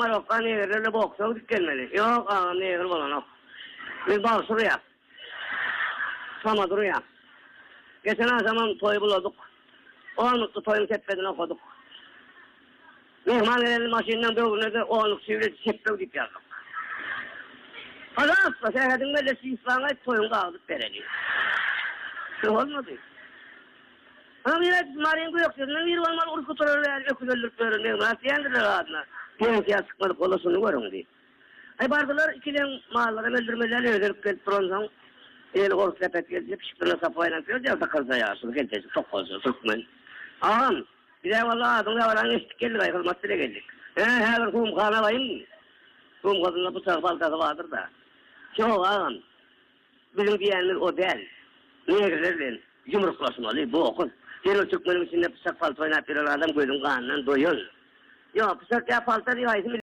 Marokka negrlerle boksa gidip gelmeli. Ýok, agam, negr bolanok. Biz bagşy urýas. Samady urýas. Geçen agşamam toýy buladyk. Onlukly toýuň tepbedini okadyk. Myhman gelende maşynynyň böwrüne-de onluk çiwledi çepbeg diýip ýazdyk. Pažalsta, sähediň belle çisbaňy aýt, toýuňy dagydyp bereli. Bolmady. Onuň biri Maryň gökjesinden biri bolmaly, uruş gutarar bäri öküz öldürip ýören Begmyrat diýendirler adyna. Pensiýa çykmadyk bola şuny görüň diýip. Aý bardylar, ikileň mallaram öldürmeli däl, özi ölüp gelip duransoň, eli gorky sepet geldi, pişik bilen sapy aýlanyp ýördi ýa sakyrja ýaşuly keltejik tokgalja türkmen. Agam, biz-ä walla adyň dabaraňy eşidip geldik-aý, hyzmat bile geldik. Hä, häzir sumkany alaýyn. Sumkasynda pyçagy paltasy bardyr-da. Ýok, agam. Biziň diýýänimiz o däl. Negrler bilen ýumruklaşmaly, dokuz. Sen ol türkmeniň içinde pyçak palta oýnap ýören adam gözüň ganyndan doýan. Ýok, pyçak ýa palta diýip haýsy.